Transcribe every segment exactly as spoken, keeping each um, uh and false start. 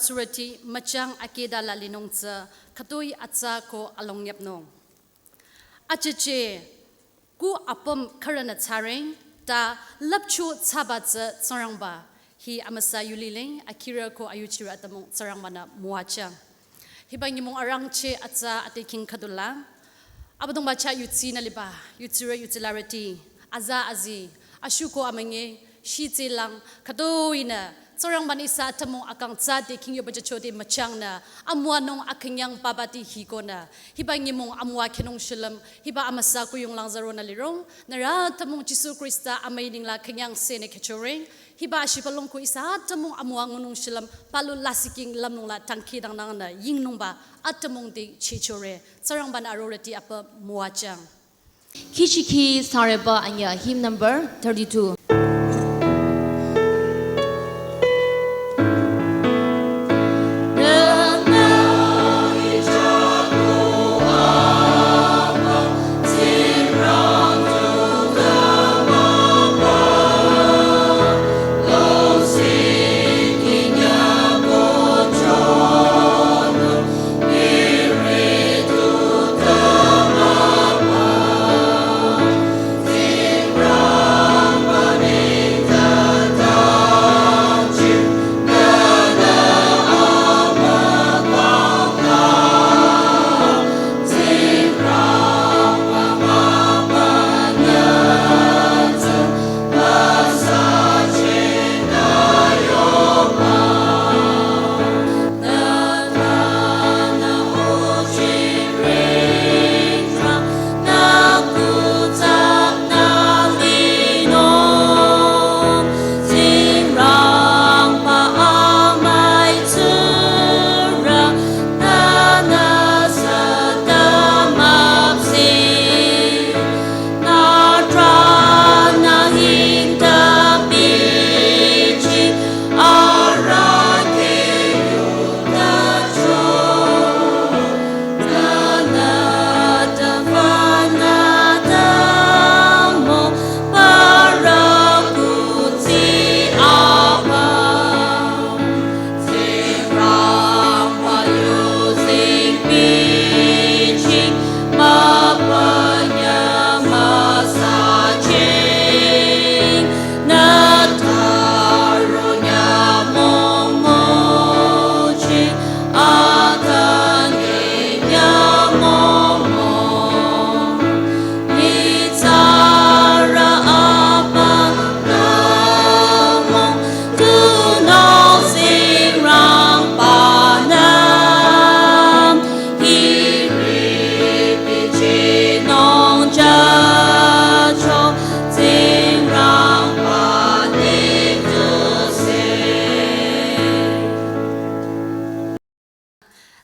surüti müchang akeda la linung tsü khütoi atsa ko alongyapnung. Acheche ku apüm khürünü tsareng ta lüpcho tsaba tsü Tsingrangba hi amüsa yulileng akhirü ko ayuchirü atümung Tsingrangba-nü müwajüng. Hiba nyümong arangcheh atsa ate king khüdula Abüdongba chah yutsinü liba, yutsirü yutsilarüti, aza azi, ashuko amünyi, shitsi lang, khütoinü, Tsingrangba-nü ihsa atümung akang tsü te king yoba jachode müchangnü, amüwanung akünyang babati hikonü, hiba nyümong amüwa khenung shulüm, hiba amüsa kuyung lang zaronü lirong, nührü atümung Jisu Khrista amüi ningla künyangsehnü khehchoreng, hiba ashipalong ko ihsa atümung amüwa ngunung shulüm, palu lasih king lümnung la dangkhidangnangnü yingnungba atümung te chehchore, Tsingrangba-nü arorüti apüm müwajüng. Kihchikhi sareba anyüh, hymn number thirty-two.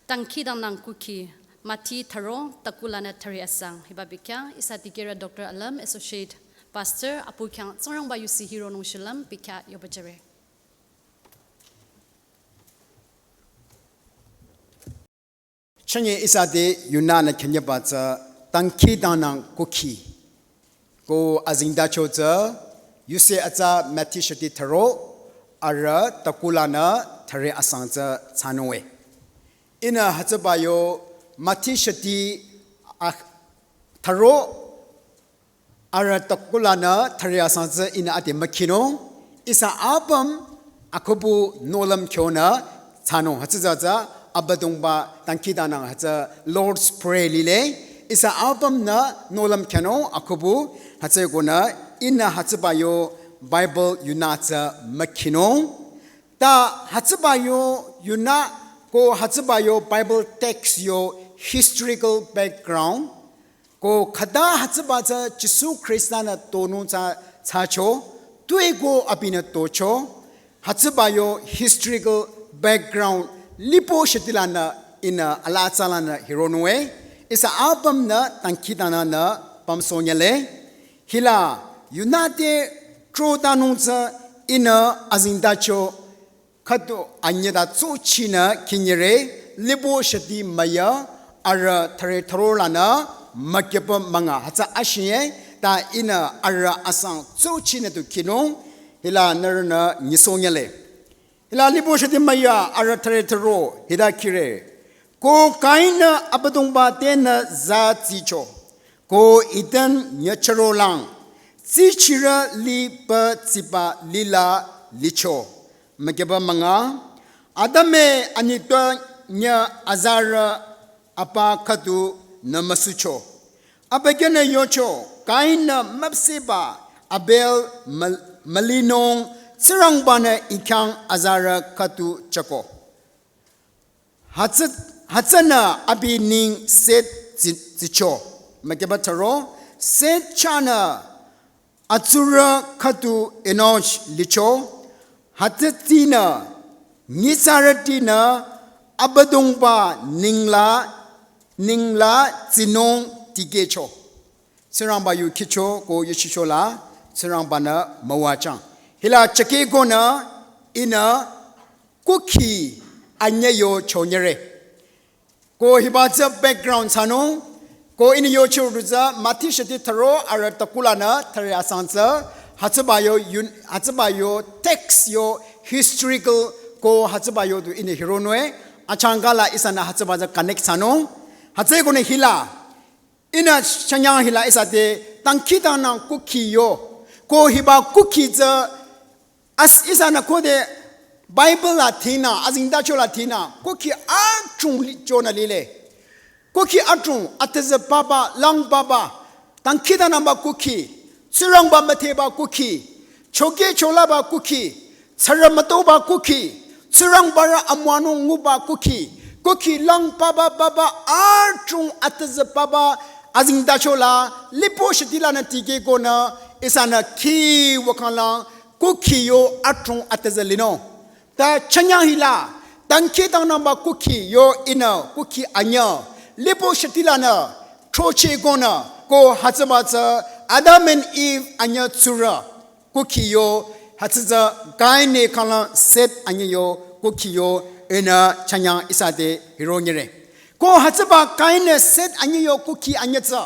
Dangkhidangnang kukhi, Mati tharo, takulanü thüre asang. Hiba bikhyah, ihsa dikehrü Doctor Alam, Associate Pastor, apu khyang Tsingrangba yusi hironung shulüm, bikhyah yoba jüre. Chünye ihsa te yunünü khenyeba tsü dangkhidangnang kukhi. Ko azengtacho tsü yuse atsa Mati shati tharo, arüh takulanü thüre asang tsü thsanunge. Ihnü hütsüba yo Mati shati ah tharo, arüh takulanü thüre asang tsü ihnü ade mükhinung, ihsa apüm akhubu nohlüm khyonü thsanung. Hütsütsü tsü Abüdongba dangkhidangnang hütsü Lord's Prayer lile, ihsa apümnü nohlüm khyonung akhubu, hütsükonü ihnü hütsüba yo Bible yunü tsü mükhinung. Ta hütsüba yo yunü ko hütsüba yo Bible text yo historical background, ko khüta hütsüba tsü Jisu Khrista-nü tonung tsü thsacho, tuepü ko abinü tocho, hütsüba yo historical background lipo shatilanü ihnü alaa tsalanü hironunge, ihsa apümnü dangkhidangnangnü pümsohnyüle. Hila yunü te trotanung tsü ihnü azengtacho khüdu anyüda tsochinü khinyire, lipo shati müyü, arüh thüre tharo lanü mükyüpü münga hütsü ashiye, ta ihnü arüh asang tsochinü tu khinung, hila nührünü nyisohnyüle. Hila lipo shiti maya arü thüre thüro hita kire. Ko Kain-nü Abüdongba tenü za tsicho. Ko Eden nyüchürolang. Tsichirü li pü tsiba lila licho. Mükeba manga. Adame anitwa nyü azarü apa khüdu nü müsucho. Abükyünü yocho, Kain-nü müpsehba Abel mal-, mülinung Tsingrangba-nü I khyang azarü khüdu chako. Hütsü, hütsünü abi neng Set tsi-, tsicho. Mükeba thüro, Set chahnü atsurü khüdu Enosh licho, hütsütinü, nyitsarütinü, Abüdongba ningla, ningla tsinung tikehcho. Tsingrangba yu khicho ko yu shichola, Tsingrangba-nü müwachang. Hila chakehkonü, ihnü kukhi anyü yo chonyere. Ko hiba tsü background thsanung. Ko ihnü yocho rüza Mathi shiti thüro arü takulanü thüre asang tsü. Hütsüba yo yun-, hütsüba yo text yo historical ko hütsüba yo du ihnü hironung. Achangkala ihsanü hütsüba tsü connect thsanung. Hütsükonü hila. Ihnü chanyang hila ihsa te dangkhidangnang kukhi yo. Ko hiba kukhi tsü as ihsanü khode Bible la thinü, azingdacho la thinü, kukhi adrong li chonü lile. Kukhi adrong, atüzü papa, lang papa, dangkhidangnangba kukhi, Tsingrangba müdheba kukhi, chokehcholaba kukhi, tsürü mütoba kukhi, Tsingrangba rü amüwanung nguba kukhi, kukhi lang papa papa adrong atüzü papa, azingdacho la, lipo shitilanü tikehkonü, ihsanü khi wükanglang, kukhi yo adrong atüzü linung. Ta chanyang hila, dangkhidangnangba kukhi yo ihnü kukhi anyü, lipo shitilanü, chochehkonü, ko hütsüba tsü Adam and Eve anyü tsurü, kukhi yo, hütsü tsü Kain-nü kanglang Set anyü yo, kukhi yo, ihnü chanyang ihsa te hironyere. Ko hütsüba Kain-nü Set anyü yo kukhi anyü tsü.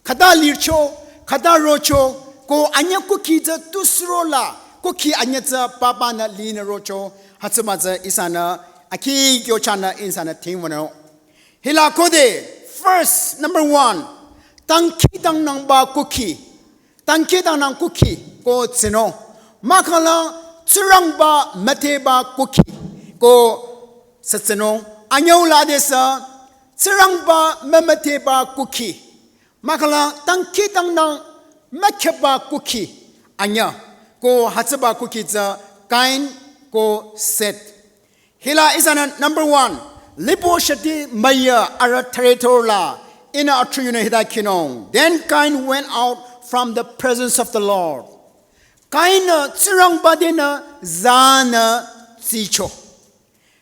Khüta licho, khüta rocho, ko anyü kukhi tsü tu surola, kukhi anyü tsü papa-nü linü rocho, hütsüba tsü ihsanü, akhi kyo chahnü ihsanü thingwünung. Hila khode, first, number one, dangkhidangnangba kukhi, dangkhidangnang kukhi, ko tsinung, mahkhangla Tsingrangba müdheba kukhi, ko sü tsinung, anyüu la desü, Tsingrangba mümüdheba kukhi, mahkhangla dangkhidangnang mükheba kukhi anyü, ko hütsüba kukhi tsü Kain ko Set. Hila ihsanü number one, lipo shiti maya arü thüre thüro la, ihnü athrunü hita khinung. Then Cain went out from the presence of the Lord. Kain-nü Tsingrangba tenü zanü tsicho.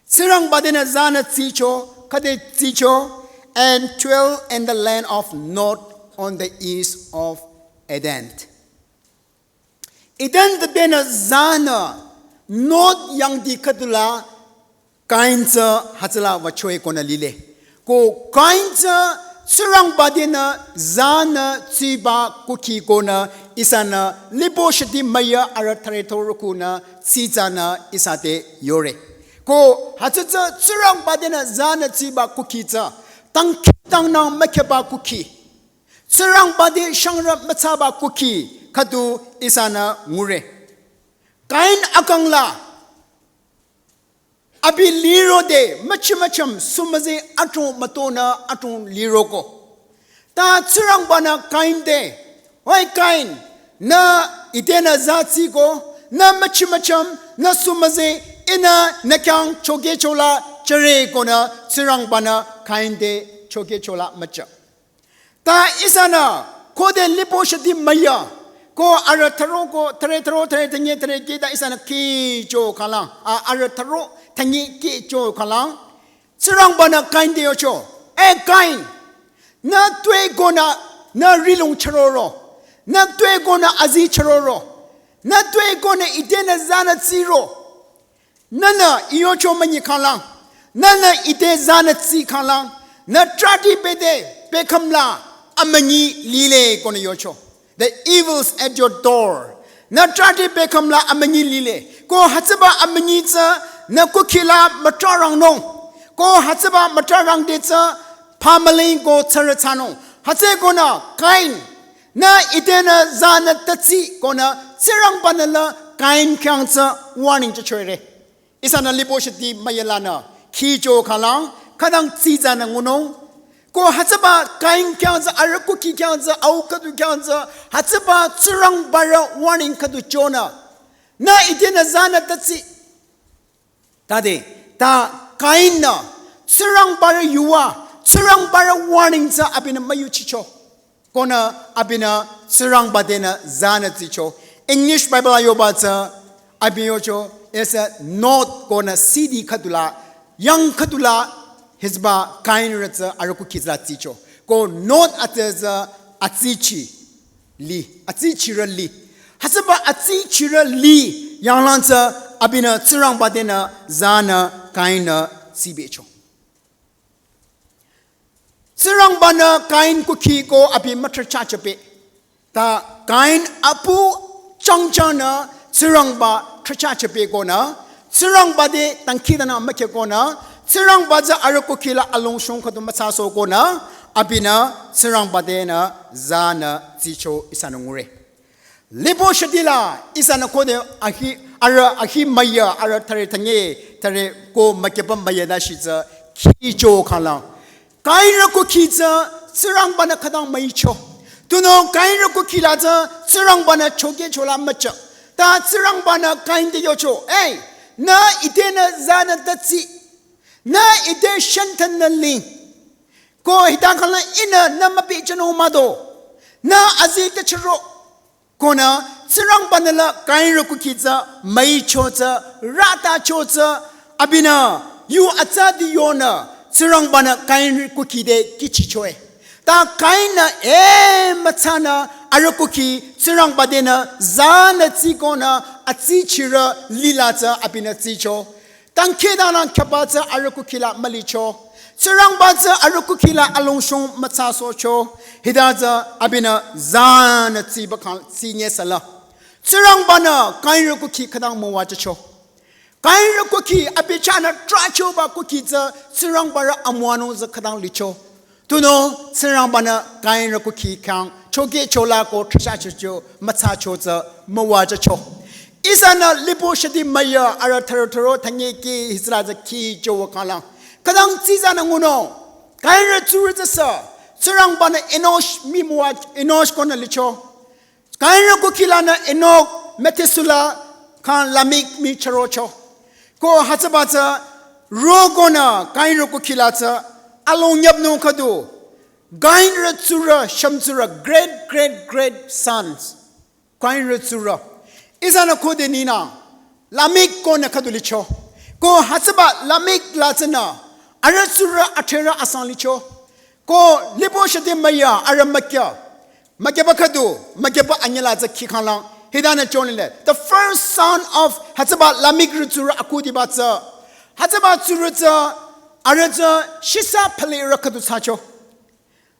Tsingrangba tenü zanü tsicho, khode tsicho, and dwelt in the land of Nod on the east of Eden. Eden te tenü zanü Nod yangdi khüdula Kain tsü hütsüla wüchoekonü lile. Ko Kain tsü Tsingrangba tenü zanü tsiba kukhi konü ihsanü lipo shiti maya arü thüre thüro khunü tsitsanü ihsa te yore. Ko hütsü tsü Tsingrangba tenü zanü tsiba kukhi tsü dangkhidangnang mükheba kukhi, Tsingrangba te shangrü müthsaba kukhi khüdu ihsanü ngure. Kain akang la abi lirode müchimüchim sumüze adrong mütonü adrong liroko. Ta Tsingrangba-nü Kain te, "Oi Kain, nü I tenü za tsiko, nü müchimüchim, nü sumüze, ihnü nü khyang chokehchola jüre," konü Tsingrangba-nü Kain te chokehchola müjü. Ta ihsanü khode lipo shiti maya, ko arü thüro ko thüre thüro thüre thünye thüre kih ta ihsanü kihcho khanglang, a, arü thüro thünye kihcho khanglang, Tsingrangba-nü Kain te yocho, "E Kain, nü tuekonü nü rihlong chüroro, nü tuekonü azi chüroro, nü tuekonü I tenü zanü tsiro. Nühnü I yocho münyi khanglang, nühnü I te zanü tsi khanglang, nü trahti bete bekhümla amünyi lile," konü yocho. "The evil's at your door. Nü trati bekham la amünyi lile. Ko hütsüba amünyi tsü nü kukhi la mütrarangnung. Ko hütsüba mütrarangde tsü pamaling ko tsürü thsanung. Hütsükonü Kain. Nü ite nü za nü tatsi konü Tsingrangba-nü la Kain khyang tsü warning chachore. Ihsanü lipo shiti müyalanü khicho khalang khütang tsitsanü ngunung. Ko hütsüba Kain khyang tsü, arüh kukhi khyang tsü, au khüdu khyang tsü, hütsüba Tsingrangba-rü warning khüdu chonü. Nü ite nü za nü tatsi. Tade, ta Kain-nü Tsingrangba-rü yuva, Tsingrangba-rü warning tsü abinü müyuchicho. Konü abinü Tsingrangba tenü za nü tsicho. English Bible a yoba tsü abi yocho, ihsa Nod konü city khüdu la, yang khüdu la, hütsüba Kain-rü tsü arüh kukhi tsü la tsicho. Ko Nod ate tsü atsichi li, atsichirü li. Hütsüba atsichirü li yanglang tsü abinü Tsingrangba tenü za nü Kain-nü tsibecho. Tsingrangba-nü Kain kukhi ko abi mütrachachapü. Ta Kain apu changchangnü Tsingrangba trachachapü konü, Tsingrangba te dangkhidangnang mükhe konü, Tsingrangba tsü arüh kukhi la alongshung khüdu mütsasoh konü, abinü Tsingrangba tenü za nü tsicho ihsanü ngure. Lipo shiti la, ihsanü khode ahi, arüh ahi müya, arüh thare thange, thare ko mükheba müya dashi tsü, khicho khalang. Kain-rü kukhi tsü, Tsingrangba-nü khütang müicho. Tunüo Kain-rü kukhi la tsü, Tsingrangba-nü chokehcho la mücha. Ta Tsingrangba-nü Kain te yocho, "Ey, nü ite nü za nü tatsi. Nü ite shantan nü ling. Ko hita khalang ihnü nü müpichanung mado. Nü azi te chiro." Konü Tsingrangba-nü la Kain-rü kukhi tsü müicho tsü, ratacho tsü, abinü yu atsa di yonü Tsingrangba-nü Kain-rü kukhi te kihchichoe. Ta Kain-nü e mütsanü arüh kukhi Tsingrangba tenü za nü tsi konü atsichirü li la tsü abinü tsicho. Dangkhidangnang kheba tsü arüh kukhi la mülicho. Tsingrangba tsü arüh kukhi la alongshung mütsasohcho. Hita tsü abinü za nü tsiba kang tsinye sala. Tsingrangba-nü Kain-rü kukhi khütang müwachacho. Kain-rü kukhi abi chahnü trachoba kukhi tsü Tsingrangba-rü amüwanung tsü khütang licho. Tunüo Tsingrangba-nü Kain-rü kukhi khyang chokehcho la ko trashachocho mütsacho tsü müwachacho. Ihsanü lipo shiti müya arüh tharo tharo thange ki hitsüla tsü khicho wa khalang. Khütang tsitsanü ngunung. Kain-rü tsurü tsü sü. Tsingrangba-nü Enosh mii müwa Enosh konü licho. Kain-rü kukhi lanü Enok, Methuselah, kang Lamek mii chürocho. Ko hütsüba tsü ro konü Kain-rü kukhi la tsü along nyüpnung khüdu. Kain-rü tsurü, shümtsurü, great, great, great sons. Kain-rü tsurü. Ihsanü khode ninü Lamek konü khüdu licho. Ko hütsüba Lamek la tsünü arüh tsurü athrerü asang licho. Ko lipo shiti müya arüh mükya. Mükyaba khüdu, mükyaba anyüla tsü khi khalang. Hitanü chonile. The first son of hütsüba Lamek-rü tsurü akhudiba tsü. Hütsüba tsurü tsü, arüh tsü shisa phalerü khüdu thsacho.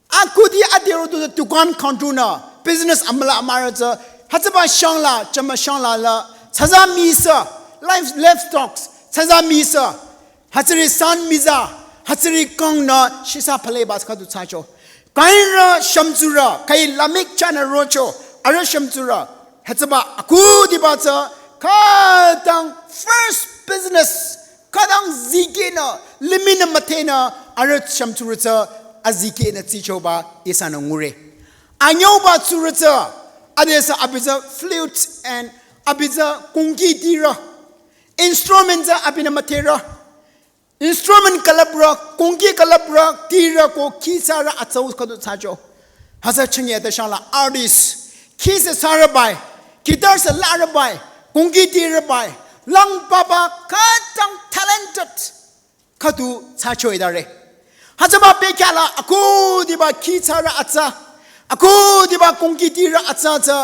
Akhudi adero du dukan counter nü business amüla amürü tsü. Hütsüba shangla, chama shangla la. Tsüza mii sü, life, livestocks. Tsüza mii sü. Hütsüri san miza, hütsüri kang nü shisa phaleba khüdu thsacho. Kain-rü shümtsurü, kai Lamek chahnü rocho, arüh shümtsurü. Hütsüba akhudiba tsü, khütang first business, khütang zikehnü, limih nü müthehnü, arüh shümtsurü tsü, azikehnü tsichoba ihsanü ngure. Anyüuba tsurü tsü, adesü abi tsü flute and abi tsü kongki tirü. Instrument tsü abinü müthehrü. Instrument külüprü, kongki külüprü, tirü ko khi thsarü atsau khüdu thsacho. Hütsü chünye de shangla artist. Khi sü thsarü bai, guitar sü larü bai, kongki tirü bai, lang papa khütang talented khüdu thsacho idare. Hütsüba bekhyah la akhudiba khi thsarü atsa, akhudiba kongki tirü atsa tsü,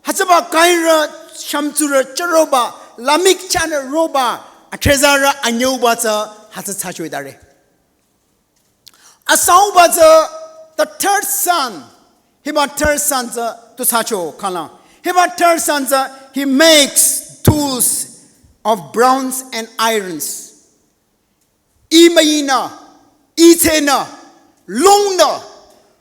hütsüba Kain-rü shümtsurü chüroba, Lamek chahnü roba, athrezarü anyüuba tsü hütsü thsacho idare. Asauba tsü the third son, hiba third son tsü tu thsacho khalang. Hiba third son tsü, he makes tools of bronze and irons. Imüinü, itsenü, lungnü,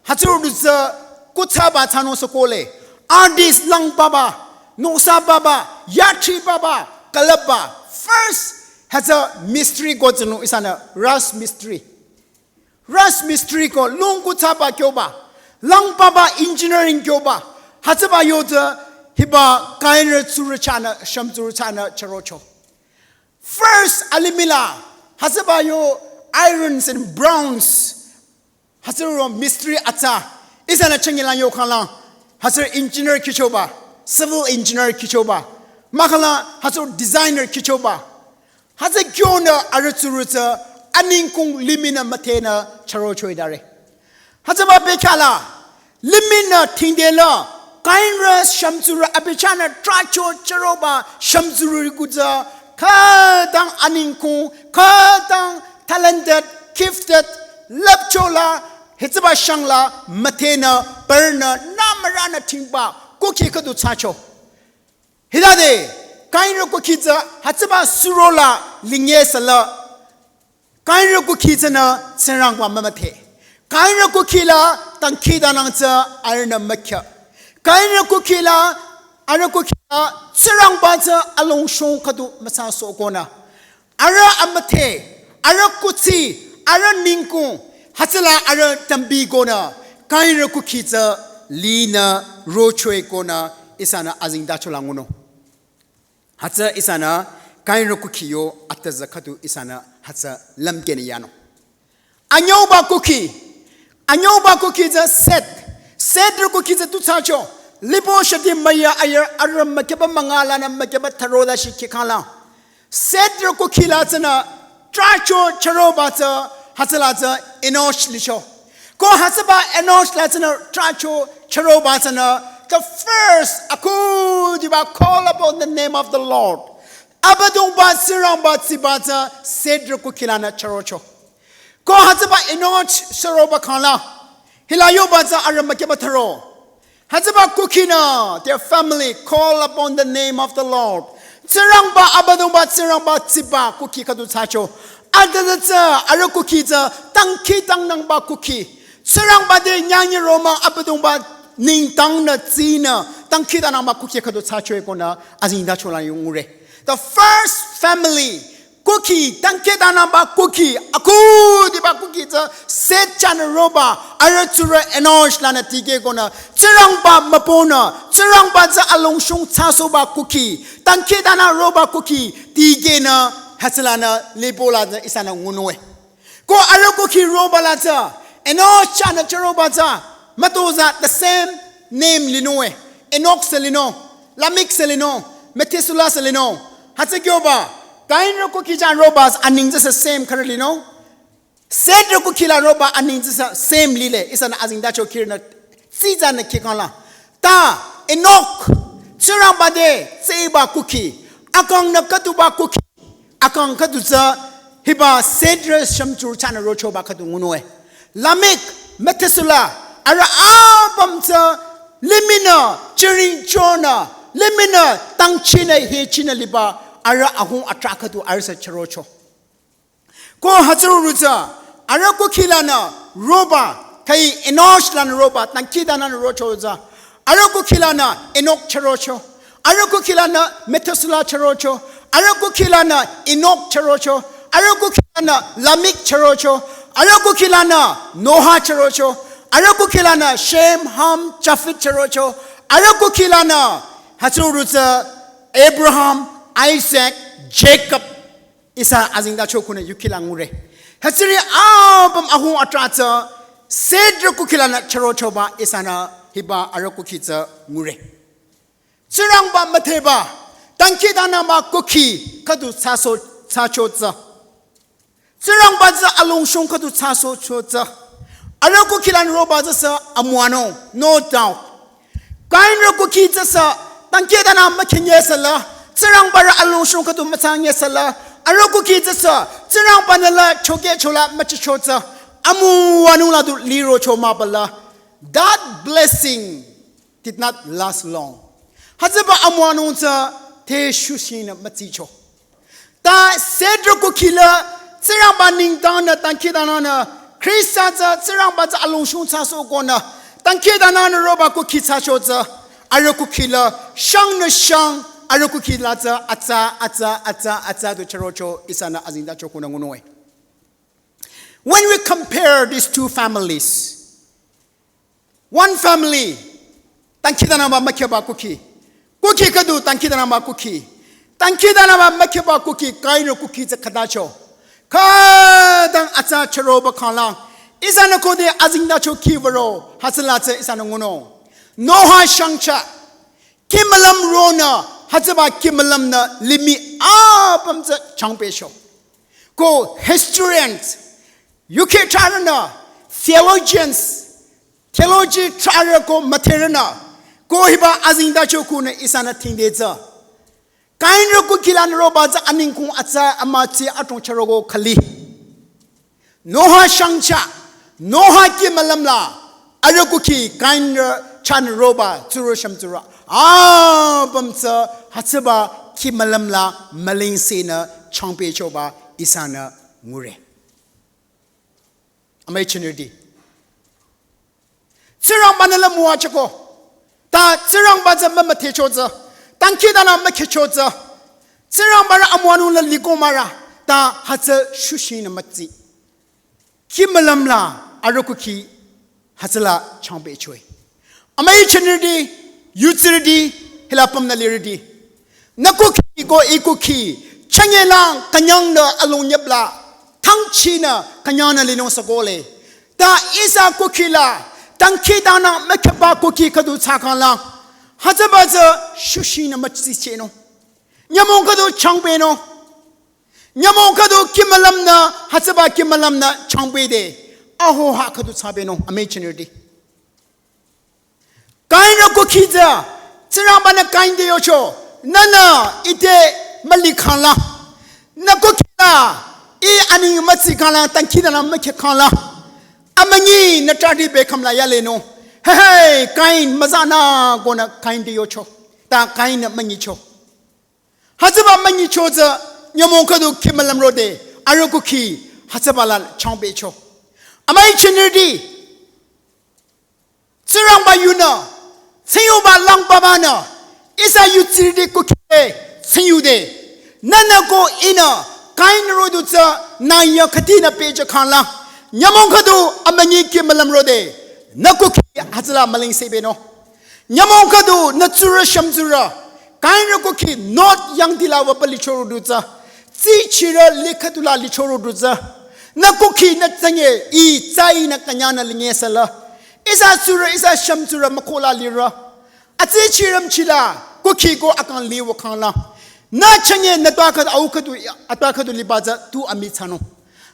hütsürü du tsü kuthsaba thsanung sü kohle. Artist lang papa, nosa papa, yathri papa, külüpba. First, hütsü mistri ko tsünü ihsanü, Raj mistri. Raj mistri ko lung kuthsaba kyoba. Lang papa engineering kyoba. Hütsüba yo tsü hiba Kainrü tsurü chahnü, shümtsurü chahnü chürocho. First alimih la, hütsüba yo irons and bronze. Hütsürü mistri atsa. Ihsanü changila yo khala. Hütsürü engineer kihchoba. Civil engineer kihchoba. Mahkhang la hütsürü designer kihchoba. Hütsü kyonü arüh tsurü tsü aningkung limihnü müthehnü chürocho-i dare. Hütsüba bekhyah la, limihnü thingde la, Kainrü shümtsurü abi chahnü trahcho chüroba shümtsurü ku tsü, khütang aningkung, khütang talented, gifted, lüpcho la, hütsüba shang la, müthehnü, parünü, nümürünü thingba, kukhi khüdu thsacho. Hitade, Kainrü kukhi tsü hütsüba surola linye sala. Kainrü kukhi tsünü Tsingrangba mümüdhe. Kainrü kukhi la dangkhidangnang tsü arühnü mükya. Kainrü kukhi la, arüh kukhi la Tsingrangba tsü alongshong khüdu müthsasoh konü. Arüh amüdhe, arüh kuthsi, arüh ningkung, hütsüla arüh tambi konü, Kainrü kukhi tsü linü rocho-i konü ihsanü azengtacho la ngunung. Hütsü ihsanü Kainrü kukhi yo atüzü khüdu ihsanü hütsü lümkehnü yanung. Anyüuba kukhi. Anyüuba kukhi tsü Seth. Sethrü kukhi tsü tu thsacho. Lipo shati müya ayar arüh mükyaba münga lanü mükyaba thüro la shi kihkhala. Sethrü kukhi la tsünü trahcho chüroba tsü hütsüla tsü Enosh licho. Ko hütsüba Enosh la tsünü trahcho chüroba tsünü the first akhudiba call upon the name of the Lord. Abüdongba Tsingrangba tsiba tsü Sethrü kukhi lanü chürocho. Ko hütsüba Enosh chüroba khala. Hila yoba tsü arüh mükyaba thüro. Hütsüba kukhinü, their family call upon the name of the Lord. Tsingrangba Abüdongba Tsingrangba tsiba kukhi khüdu thsacho. Atüzü tsü arüh kukhi tsü dangkhidangnangba kukhi. Tsingrangba te nyangnyü romang Abüdongba nengdangnü tsinü dangkhidangnangba kukhi khüdu thsacho-i konü azengtacho la yo ngure. The first family kukhi, dangkhidangnangba kukhi, akhudiba kukhi tsü Seth chahnü roba, arüh tsurü Enosh lanü tikeh konü, Tsingrangba mübünü, Tsingrangba tsü alongshong thsasohba kukhi, dangkhidangnang roba kukhi, tikehnü, hütsülanü, lipo la tsü ihsanü ngunung-e. Ko arüh kukhi roba la tsü, Enosh chahnü chüroba tsü, mütozah the same name linung-e, Enoch sü linung, Lamech sü linung, Methuselah sü linung. Hütsü kyoba, Kainrü kukhi chahnü roba aneng tsü sü same khürü linung. Sethrü kukhi la roba aneng tsü sü same lile, ihsanü azengtacho khürünü, tsitsanü kihkhala. Ta, Enoch, Tsingrangba te, tsüba kukhi, akangnü khüduba kukhi, akang khüdu tsü, hiba Sethrü shümtsurü chahnü rochoba khüdu ngunung-e. Lamech, Methuselah, arüh apüm tsü, limihnü, chiring chonü, limihnü, tangchinü, hechinü liba, arüh ahung atrah khüdu arüh sü chürocho. Ko hütsürü tsü, arüh kukhi lanü roba, khüi Enosh lanü roba, dangkhidangnangnü rocho tsü, arüh kukhi lanü Enoch chürocho. Arüh kukhi lanü Methuselah chürocho. Arüh kukhi lanü Enoch chürocho. Arüh kukhi lanü Lamech chürocho. Arüh kukhi lanü Noah chürocho. Arüh kukhi lanü Shem, Ham, Japheth chürocho. Arüh kukhi lanü hütsürü tsü Abraham, Isaac, Jacob. Ihsa azengtacho khunü yukhi la ngure. Hütsüri apüm ahung atrah tsü Sethrü kukhi lanü chürochoba ihsanü hiba arüh kukhi tsü ngure. Tsingrangba müdheba, dangkhidangnangba kukhi khüdu thsaso, thsacho tsü. Tsingrangba tsü alongshong khüdu thsasohcho tsü. Arüh kukhi lanü roba tsü sü amüwanung, no doubt. Kainrü kukhi tsü sü, dangkhidangnang mükhenye sala, Tsingrangba rü alongshong khüdu müthsanye sala, arüh kukhi tsü sü, Tsingrangba nü la chokehcho la müchicho tsü, amüwanung la du lirocho mah bala. That blessing did not last long. Hütsüba amüwanung tsü te shushinü mütsicho. Ta sedro kukhi la Tsingrangba nengdang nü dangkhidangnang nü Khrista tsü Tsingrangba tsü alongshung thsasohkonü dangkhidangnang nü roba kukhi thsacho tsü arüh kukhi la shangnü shang arüh kukhi la tsü atsa atsa atsa atsa du chürocho ihsanü azengtacho konü ngunung-e. When we compare these two families, one family, dangkhidangnangba mükheba kukhi. Kukhi khüdu dangkhidangnangba kukhi. Dangkhidangnangba mükheba kukhi, Kain-rü kukhi tsü khütacho. Khütang atsa chüroba khanglang ihsanü khode azengtacho khi würo, hütsüla tsü ihsanü ngunung. Noah shangcha kimülüm ronü, hütsüba kimülüm nü limih apüm tsü changpehcho. Ko historians, yukheh thrarünü, theologians, theology thrarü ko müdherünü, ko hiba azengtacho konü ihsanü thingde tsü Kain-rü kukhi lanü roba tsü aningkung atsa amütsi adrong chüroko khüli. Noah shangcha, Noah kimülüm la arüh kukhi Kain-rü chahnü roba tsurü shümtsurü apüm tsü hütsüba kimülüm la mülingsehnü changpehchoba ihsanü ngure. Amüi chinirüti, Tsingrangba-nü la müwajüko. Ta Tsingrangba tsü mümüdhecho tsü, dangkhidangnang mükhehcho tsü, Tsingrangba-rü amüwanung la liko mürü, ta hütsü shushinü mütsi. Kimülüm la arüh kukhi hütsüla changpehchoe. Amüi chinirüti, yutsirüti, hila pümnü lirüti, nü kukhi ko ih kukhi chünyelang künyangnü alongyüp la thangchinü künyangnü linung sükole. Ta ihsa kukhi la dangkhidangnang mükheba kukhi khüdu thsakhanglang, hütsüba tsü shushinü mütsichehnung. Nyümong khüdu changpehnung. Nyümong khüdu kimülüm nü, hütsüba kimülüm nü changpehde, ahoha khüdu thsapehnung, amüi chinirüti. Kain-rü kukhi tsü, Tsingrangba-nü Kain te yocho, nühnü ite mülikhangla, nü kukhi la ih aning mütsikhangla, dangkhidangnang mükhehkhangla, amünyi nü trahti bekhüm la yalenung. He he, Kain, müzanü, konü Kain te yocho. Ta Kain-nü münyicho. Hütsüba münyicho tsü nyümong khüdu kimülüm rode, arüh kukhi hütsüba la changpehcho. Amüi chinirüti, Tsingrangba yunü, tsingyuba langbabanü, ihsa yutsirüti kukhi te tsingyude, nühnü ko ihnü Kain rodu tsü nü ya khütinü pehjükhangla, nyümong khüdu amünyi kimülüm rode, nü kukhi hütsüla mülingsehpehnung. Nyümong khüdu nü tsurü shümtsurü, Kain-rü kukhi Nod yangdi la wüba lichoro du tsü, tsichirü li khüdu la lichoro du tsü, nü kukhi nü tsünye ih tsü ihnü künyangnü linge süla, ihsa tsurü ihsa shümtsurü mükoh la lirü, atsichirüm chila kukhi ko akang liwükhangla, nü chünye nü twa khüdu au khüdu atwa khüdu liba tsü tu amii thsanung.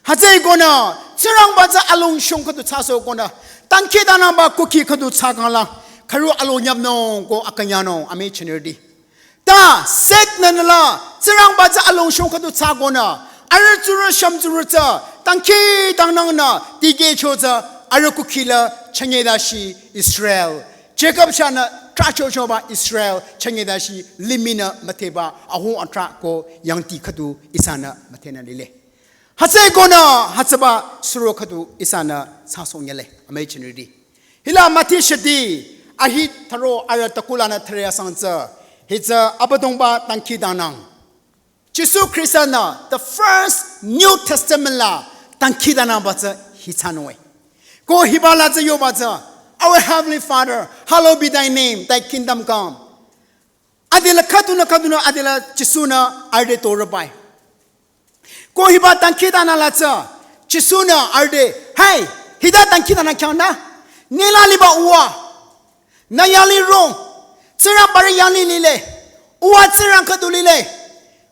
Hütsüekonü Tsingrangba tsü alongshung khüdu thsasohkonü, dangkhidangnangba kukhi khüdu thsakhangla, khürü alongyüpnung ko akünyangnung, amüi chinirüti. Ta Seth-nü nüla Tsingrangba tsü alongshung khüdu thsakonü, arüh tsurü shümtsurü tsü dangkhidangnangnü dikehcho tsü, arüh kukhi la chünye dashi Israel, Jakob chahnü trahchochoba Israel chünye dashi limihnü müdheba ahung atrah ko yangdi khüdu ihsanü müdhenü lile. Hütsüekonü hütsüba suro khüdu ihsanü thsasohnyüle, amüi chinirüti. Hila müdhe shidi ahi tharo arüh takulanü thare asang tsü, hi tsü Abüdongba dangkhidangnang. Jisu Khrista-nü the first New Testament la dangkhidangnangba tsü hi thsanunge. Ko hiba la tsü yoba tsü, Our Heavenly Father, hallowed be thy name, thy kingdom come. Adela khüdunü khüdunü adela Jisu-nü arüh te torübai. Ko hiba dangkhidangnang la tsü Jisu-nü arüh te, hey, hita dangkhidangnang khyang nü, nila liba uwa, nü yanglih rong, Tsingrangba rü yanglih lile, uwa Tsingrang khüdu lile,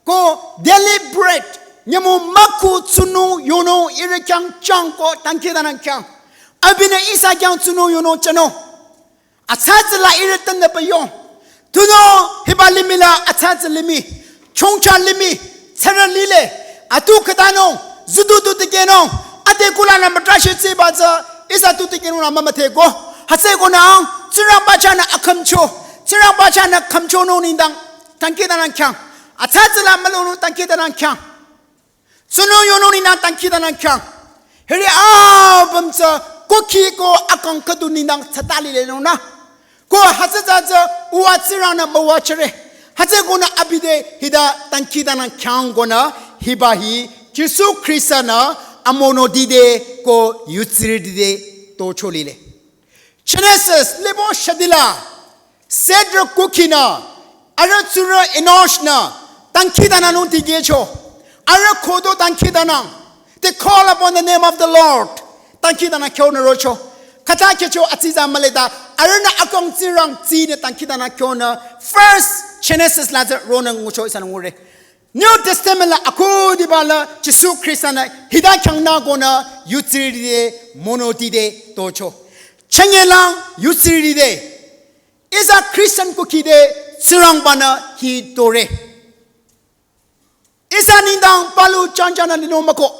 ko daily bread, nyümong mükhu tsunung yonung ihrü khyang chang ko dangkhidangnang khyang, abinü ihsa khyang tsunung yonung jünung. Atsa tsü la ihrü tendepa yong. Tunüo hiba limih la atsa tsü limih, chongcha limih, tsürü lile, atu khütanung, zudu tu tikehnung, ade kulanü mütrahshih tsiba tsü, ihsa tu tikehnung la mümüdheko. Hütsüekonü ang, Tsingrangba chahnü akhümcho, Tsingrangba chahnü khümchonung nengdang dangkhidangnang khyang. Atsa tsüla mülonung dangkhidangnang khyang. Tsunung yonung nengdang dangkhidangnang khyang. Hiri apüm tsü kukhi ko akang khüdu nengdang tsatali lenung nü. Ko hütsü tsü tsü uwa Tsingrangnü müwajüre. Hütsü konü abi te hita dangkhidangnang khyang konü hiba hi Jisu Khrista-nü amonoti te ko yutsirüti te tocho lile. Genesis libo shadila Seth kukhinü arüh tsurü Enosh-nü dangkhidangnangnung dikehcho. Arüh khüdu dangkhidangnang. They call upon the name of the Lord. Dangkhidangnang kyonü rocho. Khüta kehcho atsitsa mületa arühnü akang Tsingrang tsinü dangkhidangnang kyonü first Genesis la tsü ronü ngucho ihsanü ngure. New Testament la akhudiba la Jisu Khrista-nü hita khyang nü konü yutsirüti te monoti te tocho. Chünyelang yutsirüti te. Ihsa Christian kukhi te Tsingrangba-nü hi tore. Ihsa nengdang palu changchangnü linung mükoh.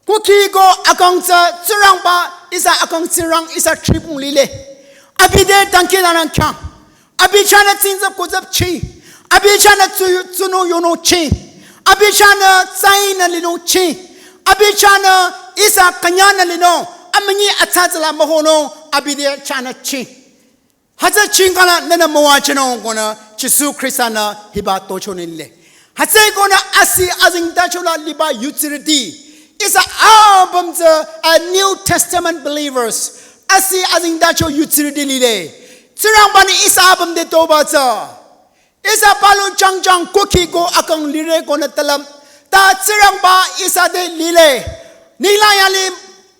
Kukhi ko akang tsü Tsingrangba, ihsa akang Tsingrang, ihsa tribung lile. Abi te dangkhidangnang khyang. Abi chahnü tsingtsap kutsap ching. Abi chahnü tsu-, tsunung yonung ching. Abi chahnü tsainü linung ching. Abi chahnü ihsa künyangnü linung. Amünyi atsa tsüla mühonung. Abi te chahnü ching. Hütsü chingkala nünü müwajünung konü Jisu Khrista-nü hiba tocho nile. Hütsü konü asi azengtacho la liba yutsirüti. Ihsa apüm tsü a New Testament believers. Asi azengtacho yutsirüti lile. Tsingrangba-nü ihsa apüm te toba tsü. Ihsa palu changchang kukhi ko akang lire konü talüm. Ta Tsingrangba ihsa te lile. Nila yali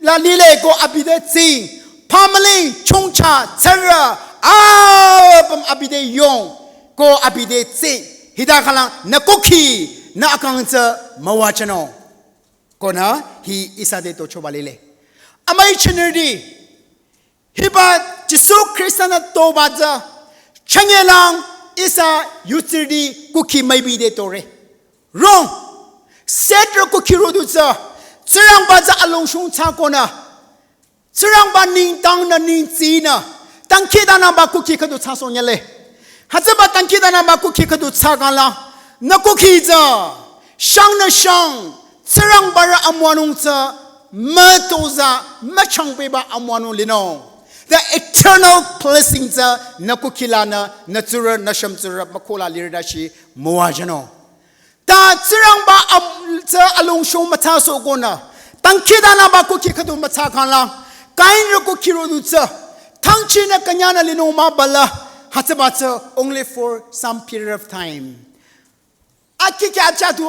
la lile ko abi te tsing. Family chongcha tsürü apüm abi te yong ko abi te tsing. Hita khalang nü kukhi nü akang tsü müwajünung. Konü hi ihsa te tochoba lile. Amüi chinirüti. Hiba Jisu Khrista-nü toba tsü chünyelang ihsa yutsirüti kukhi müipi te tore. Wrong. Seth kukhi rodu tsü Tsingrangba tsü alongshung thsa konü. Tsingrangba nengdang nü nengtsinü dangkhidangnangba kukhi khüdu thsasoh nyile. Hütsüba dangkhidangnangba kukhi khüdu thsa kala nü kukhi tsü shangnü shang Tsingrangba rü amüwanung tsü mütozah müchangpehba amüwanung linung. The eternal blessing tsü nü kukhi lanü nü tsurü nü shümtsurü mükhola lirüdashi müwajünung. Ta Tsingrangba am-, tsü alongshung müthsasoh konü. Dangkhidangnangba kukhi khüdu müthsa kala. Kainrü kukhi rodu tsü. Thangchinü künyangnü linung mübala. Hütsüba tsü only for some period of time. Akhi kya cha du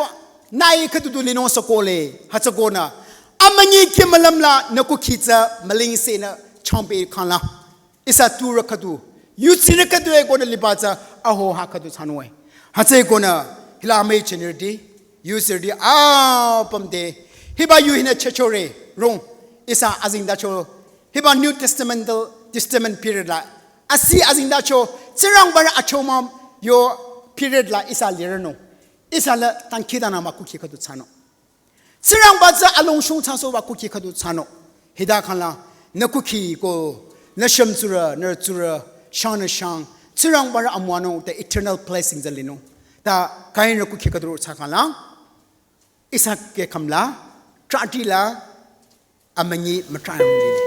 nai khüdu du linung sokole. Hütsü konü. Amünyi ki mülümla nü kukhi tsü mülingsenü changpeh kala. Ihsa tsurü khüdu, yutsirü khüdu e konü liba tsü aho ha khüdu thsanung e. Hütsü konü hila amüi chinirüti, yutsirüti apüm te. Hiba yu hinü chechore, wrong. Ihsa azengtacho, hiba New Testamental, Testament period la. Asi azengtacho, Tsingrangba rü achomang yo period la ihsa lirünung. Ihsa la dangkhidangnangba kukhi khüdu thsanung. Tsingrangba tsü alongshung thsasohba kukhi khüdu thsanung. Hita kala, nü kukhi ko, nü shümtsurü, nü tsurü, shangnü shang. Tsingrangba rü amüwanung, the eternal blessing tsü linung. Ta kainrü kukhi khüdu thsa kala. Ihsa ke khamla, trati la, amünyi mütrayang lile.